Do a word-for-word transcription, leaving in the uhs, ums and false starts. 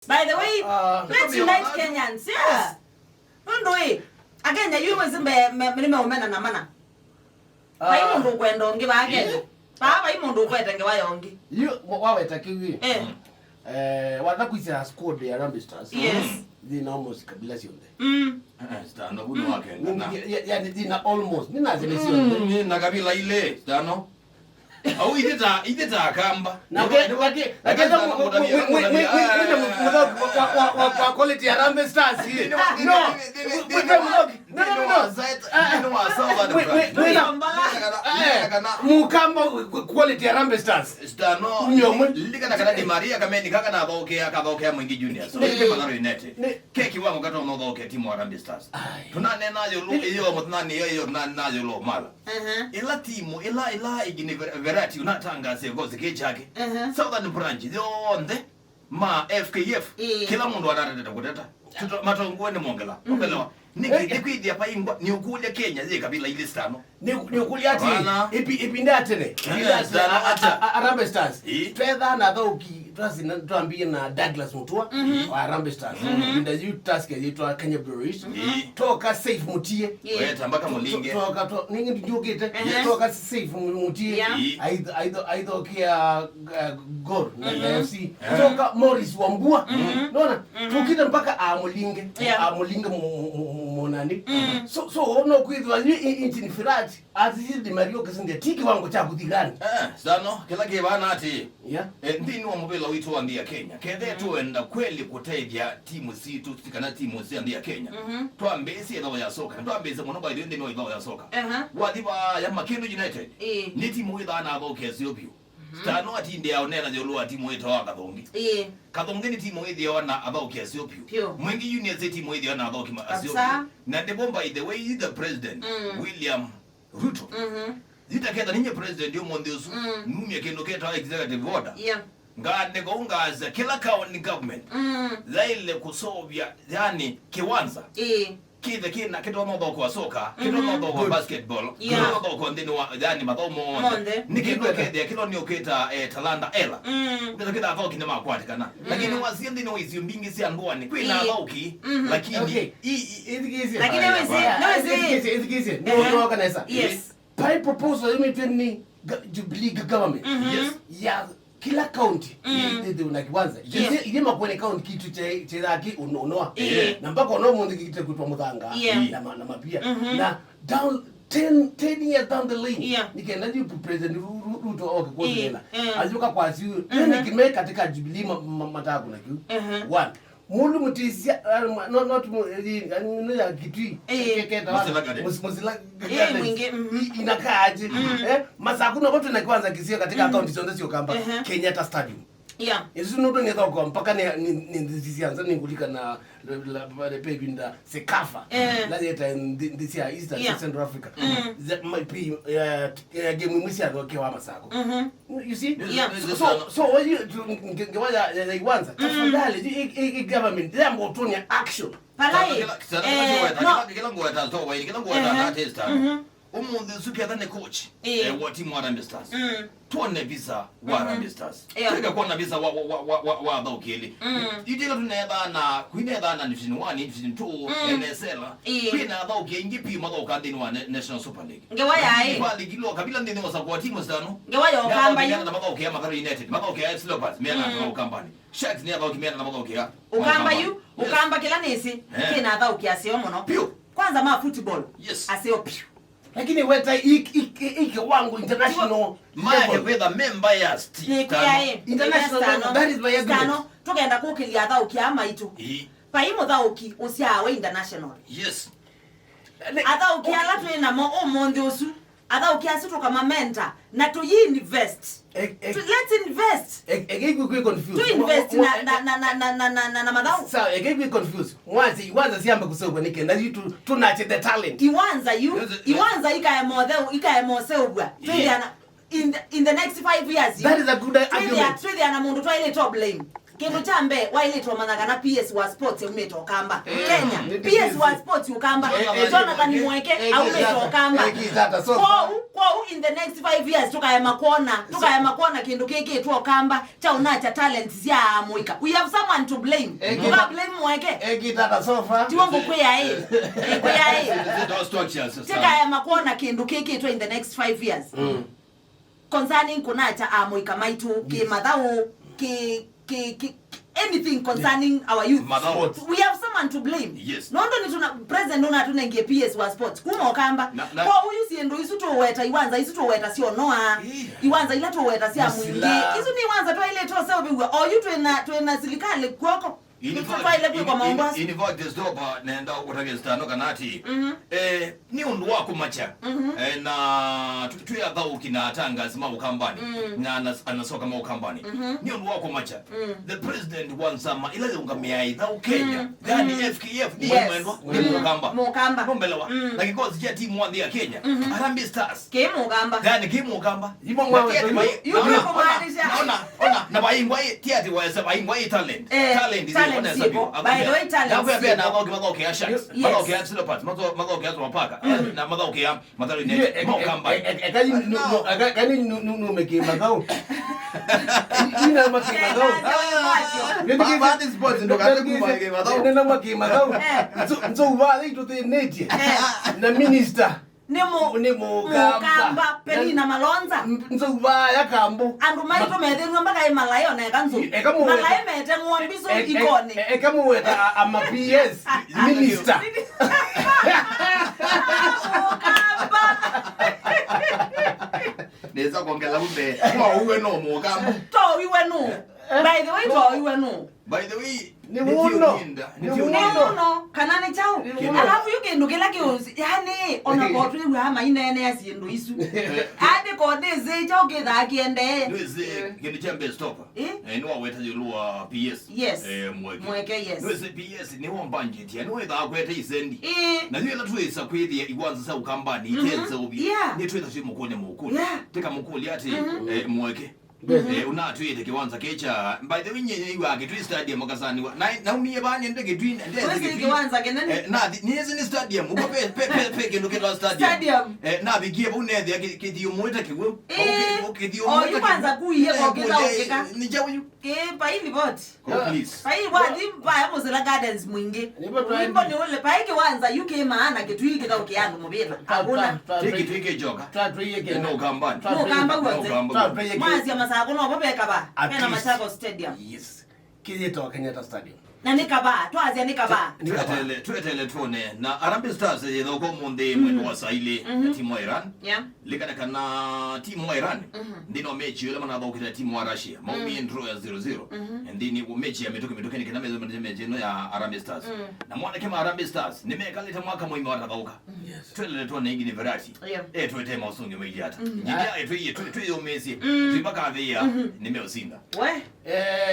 By the way, uh, let's unite Kenyans. Yeah. Nũndũ ĩ, Akenya yu mwĩsĩ mbe, me, nĩ meũmena na mana. Vai mũndũ ũkwenda ũngĩ vaa Kenya. Vaa vai mũndũ ũkwete ngewa ya ũngĩ. Yu, wa- waweta kĩu ĩ. Eh. Eh, watha kwĩsya squad ya Harambee Stars. Yes. Thĩna almost kabila syonthe. Mm. Eh, Stano, vu nĩ wa Kenya, na. Ya- ya- yani thĩna almost. Nĩ na zile syonthe. Mm, nĩ na kabila ile, Stano. Au ithe ta, ithe ta Akamba. Na ke- na ke- na kenda mu- mu- mu- mu- mu- mwĩna muthoki wa- wa- wa- wa quality Harambee Stars. No. Mwĩna muthoki. No, no, no, no. Nĩ wa Southern Branch. Mukamba quality Harambee Stars. Stano. Lilikana kana Di Maria Kameni kaka na thokea, ka thokea Mwingi Junior. So, nĩ- Mathare United. Ke kiwango kata ũnothoke timu wa Harambee Stars. Ai. Tũnanena yũlũ, iyo mũthanani, iyo, iyo, na, na yũlũ mala. Aha. Ĩla timu, ĩla, ĩla ĩngĩ nĩ ver- verati, ũnatangaase kosi kĩ kyake. Aha. Southern Branch, yonthe, ma F K F, ĩĩ, kĩla mũndũ aratetete kũteta. Tuto- matonguwe nĩ mongela. Mm. Ũkelewa. Nĩkĩ, eh, nĩkwĩthĩa paingwa, nĩ ũkũlya Kenya yĩ kabila ilĩ Stano. Nĩ- nĩũkũlya atĩ, ĩpi- ĩvinda ya tene, ĩvinda ya tene, a- a- a- Harambee Stars. Ĩĩ. Twethaa na athauki, twasi na- twambie na Douglas Mutua wa Harambee Stars. Ĩvinda yu Tusker yitwa Kenya Breweries. Ĩĩ. Toka Saif Mutie. Ĩĩ. Weta mpaka Mulinge. To- toka to- nĩngĩ ndiũkĩte. Ehe. Toka Saif Mu- Mutie. Yeah. Ĩĩ. Aitho- aitho- aithokia, uh, Gor na F C. Ehe. Toka Morris Wambua. Nona? Tũkĩte mpaka a Mulinge. Yeah. A Mulinge mu- mu- mu- mu- monani. So- so no kwĩthwa yu i- injini firati. Ati Di Maria ũkĩsũngĩa, ti kĩwango kya kũthigani. Eh, Stano, kĩla kĩvana atĩ, yeah, eh, nthĩnĩ wa mũvĩla witũ wa nthĩ ya Kenya, kethe tũenda kweli kũtethya timu sitũ, kana timu sya nthĩ ya Kenya, twambĩĩsye ĩthao ya soka, na twambĩĩsye mũno, by the way, nthĩnĩ wa ĩthao ya soka. Aha. Wathi vaya Makĩndũ United, ĩĩ, nĩ timu wĩthaa na athokesyo vyũ. Stano atindĩa ũneena yũlũ wa timu ĩtawa Kathongi. Ĩĩ. Kathongi nĩ timu ĩthĩawa na athaũki aseo vyũ. Vyũ. Mwingi Union nĩ timu ĩthĩawa na athaũki ma- aseo vyũ. Kabisa. Na ndĩvo, by the way, the president, William Ruto. Yita ketha ninye president ũmũnthĩ ũsu, numie kĩndũ kĩtawa executive order. Yeah. Ngaandĩka ũu ngaasya kĩla county government yaĩle kũseũvya, yani, kĩwanza. Ĩĩ. Kĩthe kĩna kĩtonya ũthokwa soka, kĩtonya ũthokwa basketball, yeah, kĩtonya ũthokwa nthĩnĩ wa, yani, mathomo onthe. Monthe. Nĩ kĩndũ kethĩa kĩlo nĩ ũkĩta, eh, talanta ela. Ũkĩta kĩtha athoki nĩ makwatĩkana. Lakini wasie nthĩnĩ wa isio mbingĩ sya ndũanĩ kwĩ na athoki, lakini i- i- ĩthikĩĩsye. Lakini wĩsĩ- nĩwĩsĩ- ĩthikĩĩsye, ĩthikĩĩsye. Nĩ ũndũ wa kanesa. Yes. Pai proposal yumitwe nĩ ga- Jubilee ga- government. Yes. Ya kila county ĩthĩwe na kiwanza. Yes. Ithyĩ- ithyĩ Makueni county kitũ kye- kyĩthaa kĩ ũno- ũnoa. Yeah. Na mpaka ũno mũnthĩ kĩkĩte kwĩtwa mũthanga, yeah, na ma- na mapia. Na down ten, ten years down the line, yeah, nĩkenda yu President Ru- Ru- Ruto oke kũthĩna. Yeah. Ayũka kwa siu. Nĩ kĩme katika Jubilee ma- ma- matakũna kiu. One. Mũndũ mũtĩsya, ah, ma- no- not mu- eh, eh, no ya Kitui. Eh. Ke- keta wa- Musila Garden. Mus- Musila Garden. Mwingi, mhm. I- inakaa aje? Eh, Masaku na watu na kiwanza kisio katika county zote sio kamba Kenyatta Stadium. Yeah. Isu nũndũ nĩ thoko mpaka nĩ nĩ nĩ nĩ sianza nĩ kulika na la- la- la- pevinda Sekafa. Eh. La yeta ndi- ndi sia East and Central Africa. Za- ma- pi- eh, eh, game mwisha roke wa Masaku. You see? Yeah. So, so, so what you ngewa ya ya iwanza. Tafadhali, i- i- i- government, they are going to action. Palai. Kila- kila- kila- kila- kila ngweta so wa kila ngweta na testa. Ũmũnthĩ ũsu ketha nĩ coach, eh, wa timu wa Harambee Stars. Tuone visa wa Harambee Stars. Yeah. Tuweka kuona visa wa wa wa wa wa wa athaũki elĩ. Itila tunethana, kwinethana division one, division two, N S L. Kwina athaũki aingĩ pi mathaũka nthĩnĩ wa ne- National Super League. Ngewa yaĩ. Kwa ligi lo kabila nthĩnĩ wa sakwa timu stano. Ngewa ya Ũkamba yu. Na mathaũki ya Mathare United, mathaũki ya F C Leopards, mena na Ũkambani. Sharks nĩ athaũki mena na mathaũki ya Ũkamba yu. Yes. Ũkamba kĩla nĩsĩ, eh, kĩna athaũki aseo mũno. Piũ. Kwanza ma football. Yes. Aseo piũ. Lakini weta i- i- i- i kiwango international level. Maye kwĩtha member ya sti- Nĩ kwĩa ĩ. International level, that is my argument. Stano, tũkenda kũkĩlya athaũki aa maitũ. Ii. Vai mũthaũki ũsyawe international. Yes. Athaũki ala twĩ namo ũmũnthĩ ũsu, athaũki asu tũkamamenta na tũyi invest. E- e- Tu- let's invest. E- eke kwĩ confused. Tu invest na na na na na na na na na mathaũ. Sawa, eke kwĩ confused. Mwanze iwanza siamba kuseũvwa nĩ kenda yu tu- tunache the talent. Iwanza yu, yes, yes, iwanza ikae motheu, ikae moseũvwa. Yeah. Twĩthĩana in the, in the next five years. That is a good argument. Twĩthĩa- twĩthĩana mũndũ twaĩlĩtwo blame. Kĩndũ kya mbee, waĩlĩte ũmanya kana P S wa sports aumĩte Ũkamba. Kenya, P S wa sports Ũkamba. Jonathan Mweke aumĩte Ũkamba. Kwoou, kwoou in the next five years, tũkaema kwona, tũkaema kwona kĩndũ kĩkĩtwe Ũkamba, kya ũnakya talents sya amũika. We have someone to blame. Tũka blame Mweke. Ekĩta ta sofa. Tiwo ngũkwĩa ĩ. Ĩkwĩa ĩ. Tũkaema kwona kĩndũ kĩkĩtwe in the next five years. Concerning kũnakya amũika maitũ, kĩ mathaũ, kĩ, kĩ, kĩ, anything concerning our youth. Mathaũ. We have someone to blame. Yes. Nũndũ nĩtũna, president ũnatũnengie P S wa sports kuma Ũkamba. Na, na kwa ũyu syĩndũ isu tũweta iwanza, isu tũweta syonoa, iwanza ila tũweta sya mwingĩ. Isu nĩ iwanza twaĩlĩte ũseũvĩw'a. Oyu twĩna, twĩna silikalĩ kw'oko. In fact, twaĩle kwĩkwa maũndũ asu. In fact, stop, uh, nenda kũtavya Stano kana ati, eh, nĩ ũndũ wa kũmakya, eh, na twĩ athaũki na atangazi ma Ũkambani, na anas-, anasoka ma Ũkambani. Nĩ ũndũ wa kũmakya. The president wa nzama ĩla yĩũngamĩaa ĩthaũ Kenya, yani F K F, nĩ mwendwa, nĩ Mũkamba. Mũkamba. Nũmbelewa. Na kĩkosi kya timu wa nthĩ ya Kenya, Harambee Stars. Kĩ Mũkamba. Yani kĩ Mũkamba. Imo mwa wetu. Ona, ona, na vaingwa ĩ, ti ati wese, vaingwa ĩ talent. Eh, talent is talent sipo. By the way, talent sipo. Nakwambia na athauki mathokea Sharks. Yes. Mathokea Leopards, matho-, mathokea Sofapaka. Na mathokea Mathare United. Maũkamba. Eka ni numeke mathau. Ina make mathau. Baba ni sports ndo kate kuma ke mathau. Nina make mathau. Nzo, nzo uva ito te netie. Na minister. Nĩ mũ-, nĩ Mũkamba. Mũkamba, Penina Malonza. Nzou vaya kambu. Andũ maitũ methĩnw'a mpaka ĩ malaĩ ona eka nzou. Eka mũweta. Malaĩ mete ng'ombi so ikoni. Eka mũweta a, a ma P S, minister. Mũkamba. Neza kuongela kumbe. Kwa uwe no Mũkamba. To iwe no. By the way, to iwe no. By the way, nĩ mũno. Nĩ mũno. Kana nĩ kyaũ? Alafu yu kĩndũ kĩla kĩũnzi, yani, ona ko twĩw'aa maineenea syĩndũ isu. Andi ko nĩsĩ kyaũ kĩthaa kĩendee. Nĩwĩsĩ kĩndũ kya mbee stop. Eh? Eh, nĩwaweta ĩũlũ wa P S. Yes. Eh, Mweke. Mweke, yes. Nĩwĩsĩ P S nĩwo mbanjĩtia, nĩwĩthaa kwete isendi. Eh. Na yu ĩla twĩsa kwĩthĩa iwanza sya Ũkambani, itenze ũvya. Yeah. Nĩtwĩtha twĩ mũkũnĩ mũkũnĩ. Yeah. Tĩka mũkũlya atĩ, eh, Mweke. Eh, unatwĩte kĩwanza kĩcha. By the way, nye, nye iwa Kitui Stadium akasaniwa. Na, naumie vaa niende Kitui, ndese Kitui. Kiwanza kinene. Eh, na, nĩsĩ nĩ stadium. Uko pe, pe, pe, pe kĩndũ kĩtwa stadium. Stadium. Eh, navikie vau nethĩa kĩ-, kĩthiũmũĩte kĩw'ũ. Eh. Kĩthiũmũĩte kĩw'ũ. Oyu kwanza kuie kokĩta ũkĩka. Nĩ kyaũ yu? Kĩ paili vote. Go, please. Pai wathi mbaya Mozilla Gardens mwingĩ. Wimbo ni ule, pai kiwanza U K maana Kitui kĩthaũkĩa andũ mũvĩla. Hakuna. Tiki, tiki joka. Twatwĩie Kenya. No Ũkambani. Mũkamba wothe. Mwasya Masako no bo vekava. Pena Machakos Stadium. Yes. Kĩyĩtawa Kenyatta Stadium. Na nĩ kavaa, twasya nĩ kavaa. Twetele, twetele tuone. Na Harambee Stars yĩthaũka ũmũnthĩ mwendo wa saa ilĩ na timu wa Iran. Yeah. Likana kana timu wa Iran, nthĩnĩ wa mechi ĩla manathaũkĩte timu wa Russia, maumie draw ya zero zero. Nthĩnĩ wa mechi ya mĩtũkĩ mĩtũkĩ nĩ kana methũmĩte mechi ĩno ya Harambee Stars. Na mwanake ma Harambee Stars nĩmekalĩte mwaka mũima watathaũka. Yes. Twelele tuone ĩngĩ nĩ Verati. Yeah. Eh, twete maũsũngĩo maili ata. Nginya eh, twĩ-, twĩ-, twĩyũmĩĩsye. Twĩmakathĩĩa, nĩmeũsinda. We. Eh,